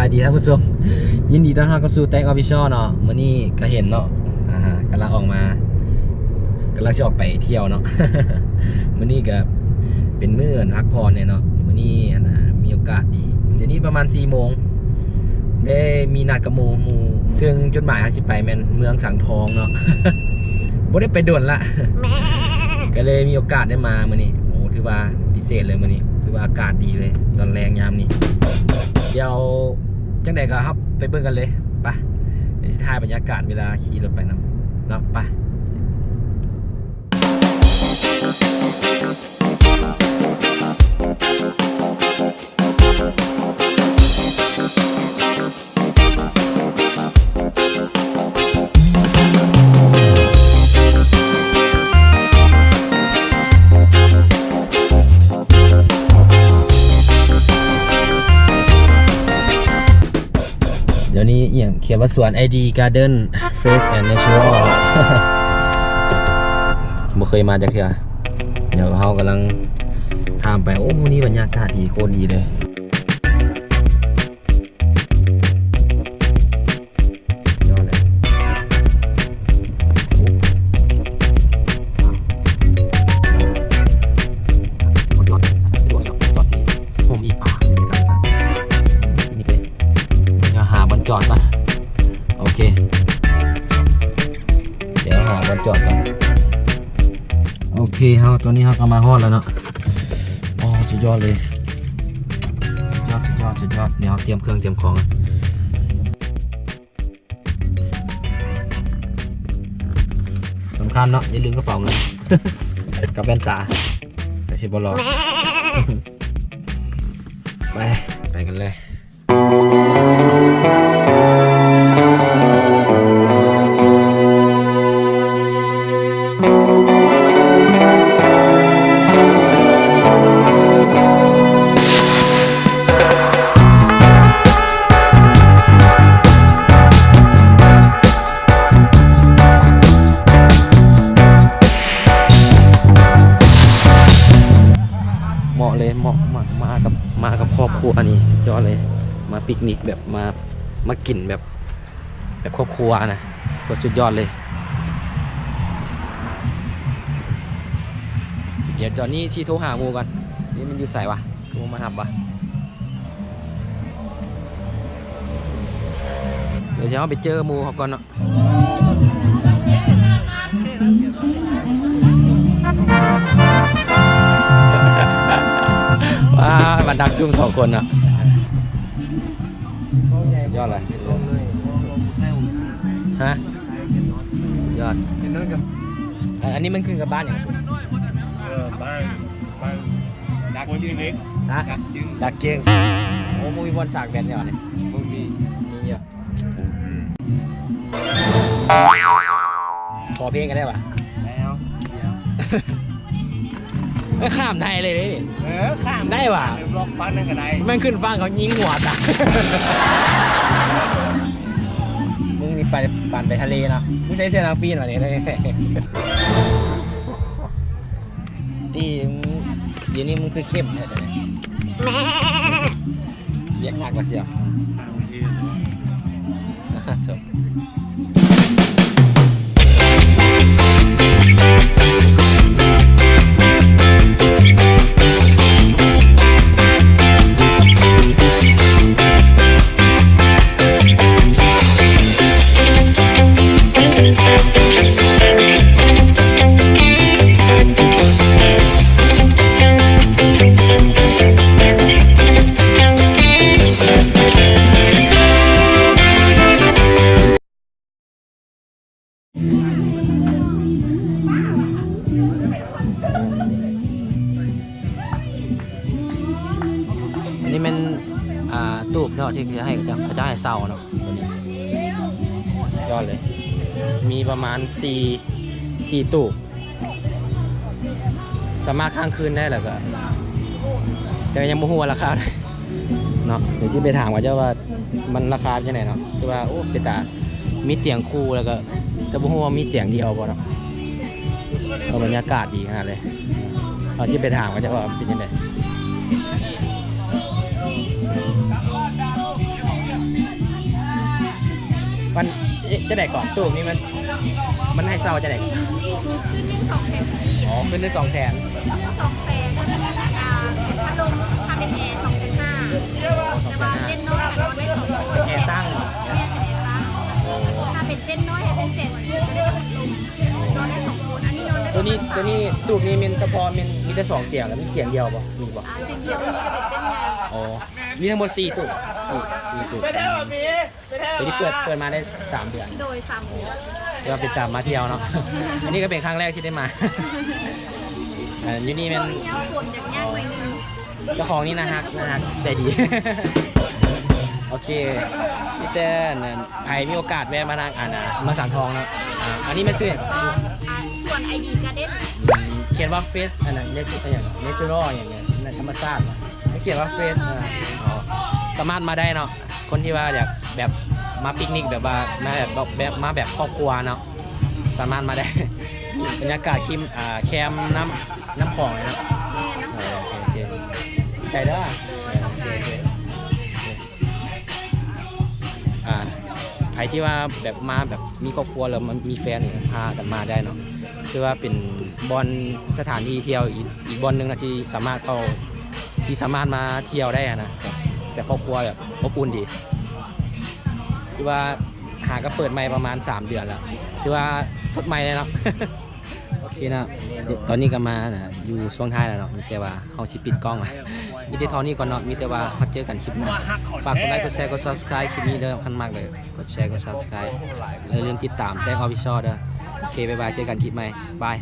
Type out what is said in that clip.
ສະບາຍດີທ່ານຜູ້ຊົມ, ຍິນດີຕ້ອນຮັບເຂົ້າສູ່ແຕັກອອບຟິຊອລເນາະ. ມື້ນີ້ກະເຫັນເນາະ ອ່າ ກຳລັງອອກມາ ກຳລັງຊິອອກໄປທ່ຽວເນາະ. ມື້ນີ້ກະເປັນມື້ພັກຜ່ອນແດ່ເນາະ. ມື້ນີ້ອັນນ່າ ມີໂອກາດດີ ດຽວນີ້ປະມານສີ່ໂມງ ໄດ້ມີນັດກັບໝູ່ ໝູ່ ເຊິ່ງຈຸດໝາຍເຮົາຊິໄປແມ່ນເມືອງສັງທອງເນາະ. ບໍ່ໄດ້ໄປດົນລະ ກະເລີຍມີໂອກາດໄດ້ມາມື້ນີ້. ໂອ້ ຖືວ່າພິເສດເລີຍມື້ນີ້ ຖືວ່າອາກາດດີເລີຍຕອນແລງຍາມນີ້. ດຽວຈັ່ງໃດກະເຮົາໄປເບິ່ງກັນເລີຍ ໄປ. ດຽວຊິຖ່າຍບັນຍາກາດເວລາຂີ່ລົດໄປນຳເນາະ ໄປ. ດຽວນີ້ອີ່ຫຍັງ ຂຽນວ່າສວນ ໄອ ດີ Garden Fresh and Natural ບໍ່ເຄີຍມາຈັກເທື່ອ. ດຽວເຮົາກຳລັງຂ້າມໄປ. ໂອ້ ມື້ນີ້ບັນຍາກາດດີ ໂຄດດີເລີຍ. ຍອດເລີຍ ໂອ້ ມັນຈອດ ສະດວກ ຈອດ ຈອດທີ່ຮົ່ມອີກ ອ່າ ນີ້ເປັນການ ນີ້ເລີຍ. ດຽວຫາບ່ອນຈອດກ່ອນ. ໂອເຄ ດຽວຫາບ່ອນຈອດກ່ອນ. ໂອເຄ ເຮົາ ຕອນນີ້ເຮົາກະມາຮອດແລ້ວເນາະ. ອໍ ສຸດຍອດເລີຍ ສຸດຍອດ ສຸດຍອດ ສຸດຍອດ. ດຽວເຮົາຕຽມເຄື່ອງຕຽມຂອງ ສຳຄັນເນາະ ຢ່າລືມກະເປົາເງິນ ກັບແວ່ນຕາ ແຕ່ຊິບໍ່ລອ ໄປ ໄປກັນເລີຍ. ເໝາະເລີຍ ເໝາະ ມາ ມາກັບ ມາກັບຄອບຄົວນີ້ສຸດຍອດເລີຍ. ມາປິກນິກແບບ ມາ ມາກິນແບບ ແບບຄອບຄົວນະ ໂຄດສຸດຍອດເລີຍ. ດຽວຕອນນີ້ຊິໂທຫາໝູ່ກ່ອນ ນີ້ມັນຢູ່ໃສວະ ຄືບໍ່ມາຮັບວະ. ດຽວຊິເຮົາໄປເຈີໝູ່ເຮົາກ່ອນເນາະ. ວ້າ ມາດັກຈຸ້ມສອງຄົນເນາະ. ຍອດເລີຍ ຮະ ຍອດ. ອັນນີ້ມັນຂຶ້ນກັບບ້ານຫຍັງ? ເອີ ບ້ານ ບ້ານ ດັກຈຶ່ງ ຮະ ດັກຈຶ່ງ ດັກຈຶ່ງ. ໂອ້ ບໍ່ມີບ່ອນສາກແບດຫຍັງນີ້? ບໍ່ມີ ມີຢູ່. ຂໍເພງກະໄດ້ຫວາ? ໄດ້ເອົາ ດຽວ ຂ້າມໄດ້ເລີຍເດ້. ເອີ ຂ້າມໄດ້ຫວາ? ບລັອກຝັ່ງນັ້ນກະໄດ້. ແມ່ນຂຶ້ນຝັ່ງເຂົາຍິງຫົວຕາຍ. ມຶງນີ້ໄປ ປັ່ນໄປທະເລເນາະ. ມຶງໃສ່ເສື້ອໜັງປີນຫວານີ້? ຕິ ດຽວນີ້ມຶງຄືເຂັ້ມແທ້ ວຽກໜັກວ່າສ່ຽວ. ອ່າ ໂອເຄ ຈົບ. ອັນນີ້ແມ່ນ ອ່າ ຕູບເນາະ ທີ່ເຂົາເຈົ້າໃຫ້ເຊົ່າເນາະ ໂຕນີ້ ຍອດເລີຍ. ມີປະມານສີ່ ສີ່ຕູບ ສາມາດຄ້າງຄືນໄດ້ ແລ້ວກະ ແຕ່ຍັງບໍ່ຮູ້ວ່າລາຄາເນາະ. ດຽວຊິໄປຖາມເຂົາເຈົ້າວ່າ ມັນລາຄາເປັນຈັ່ງໃດເນາະ. ຄືວ່າ ໂອ້ ເປັນຕາ ມີຕຽງຄູ່ ແລ້ວກະ ແຕ່ບໍ່ຮູ້ວ່າມີຕຽງດຽວບໍ່ເນາະ. ເອົາ ບັນຍາກາດດີຂະໜາດເລີຍ. ເຮົາຊິໄປຖາມເຂົາເຈົ້າວ່າເປັນຈັ່ງໃດ. ມັນ ເອີ ຈັ່ງໃດກ່ອນ? ຕູ້ນີ້ມັນ ມັນໃຫ້ເຊົ່າຈັ່ງໃດ? ຄືນໜຶ່ງສອງແສນກີບ. ອໍ ຄືນໜຶ່ງສອງແສນ. ຄືນໜຶ່ງສອງແສນ ແລ້ວກໍມີ ອ່າ ພັດລົມ ຖ້າເປັນແອສອງແສນຫ້າ. ອໍ ສອງແສນຫ້າ. ແຕ່ວ່າເຕັນນ້ອຍນອນໄດ້ສອງຄົນ. ແອຕັ້ງ. ແມ່ນ ເປັນແອຕັ້ງ. ຖ້າເປັນເຕັນນ້ອຍໃຫ້ເປັນແສນກີບ ກໍໄດ້ພັດລົມ ນອນໄດ້ສອງຄົນ. ອັນນີ້ນອນໄດ້ ໂຕນີ້ ປະມານສາມ ໂຕນີ້ ຕູ້ນີ້ແມ່ນສະເພາະແມ່ນມີແຕ່ສອງຕຽງ ແລ້ວມີຕຽງດຽວບໍ່? ມີບໍ່? ອ່າ ຕຽງດຽວ ນີ້ກໍເປັນຕຽງໃຫຍ່. ອໍ ມີທັງໝົດສີ່ຕູ້. ສີ່ ສີ່ຕູ້. ໂຕນີ້ເປີດ ເປີດມາໄດ້ສາມເດືອນ. ໂດຍ ສາມເດືອນ. ຖືວ່າເປັນຕາມາທ່ຽວເນາະ. ອັນນີ້ກໍເປັນຄັ້ງແລກທີ່ໄດ້ມາ. ເອີ ຢູ່ນີ້ແມ່ນ ຊ່ວງນີ້ຝົນຢາກຍາກໜ້ອຍໜຶ່ງ. ເຈົ້າຂອງນີ້ໜ້າຮັກ ໜ້າຮັກ ໃຈດີ. ໂອເຄ ມີແຕ່ອັນນັ້ນ ໃຜມີໂອກາດແວະມາທາງ ອັນ ອ່າ ເມືອງສັງທອງເນາະ. ອ່າ ອັນນີ້ແມ່ນຊື່ຫຍັງ? ອ່າ ສວນໄອບີກາເດັນ. ອືມ ຂຽນວ່າເຟຣຊ ອັນນັ້ນ ເນເຈີ ອີ່ຫຍັງ ເນເຈີຣໍ ອີ່ຫຍັງ ທຳມະຊາດ. ຂຽນວ່າເຟຣຊ. ອໍ ສາມາດມາໄດ້ເນາະ. ຄົນທີ່ວ່າຢາກແບບມາປິກນິກ ແບບວ່າມາແບບ ແບບ ມາແບບຄອບຄົວເນາະ ສາມາດມາໄດ້. ບັນຍາກາດຄຣີມ ອ່າ ແຄມນ້ຳ ນ້ຳຂອງເລີຍເນາະ. ແມ່ນ ນ້ຳຂອງ. ເອີ ໂອເຄ ໂອເຄ ໃຈເດີ. ໂດຍ ຂອບໃຈ. ໂອເຄ ໂອເຄ ໂອເຄ. ອ່າ ໃຜທີ່ວ່າແບບມາແບບມີຄອບຄົວ ແລ້ວມັນມີແຟນນີ້ ພາກັນມາໄດ້ເນາະ. ຖືວ່າເປັນບ່ອນ ສະຖານທີ່ທ່ຽວອີກ ອີກບ່ອນໜຶ່ງນະ ທີ່ສາມາດເຂົ້າ ທີ່ສາມາດມາທ່ຽວໄດ້ຫັ້ນນະ ແບບ ແບບຄອບຄົວ ແບບອົບອຸ່ນດີ. ຖືວ່າຫາກໍເປີດໃໝ່ປະມານສາມເດືອນແລ້ວ ຖືວ່າສົດໃໝ່ເລີຍເນາະ. ໂອເຄເນາະ ຕອນນີ້ກໍມານະ ຢູ່ຊ່ວງທ້າຍແລ້ວເນາະ ມີແຕ່ວ່າເຮົາຊິປິດກ້ອງລະ. ມີແຕ່ເທົ່ານີ້ກ່ອນເນາະ ມີແຕ່ວ່າຮອດເຈີກັນຄລິບໜ້າ. ຝາກກົດໄລ ກົດແຊ ກົດ Subscribe ຄລິບນີ້ເດີ ຄັນມັກເລີຍ ກົດແຊ ກົດ Subscribe ແລະ ຢ່າລືມຕິດຕາມແຈ້ງ Official ເດີ. ໂອເຄ ບາຍບາຍ ເຈີກັນຄລິບໃໝ່ ບາຍ.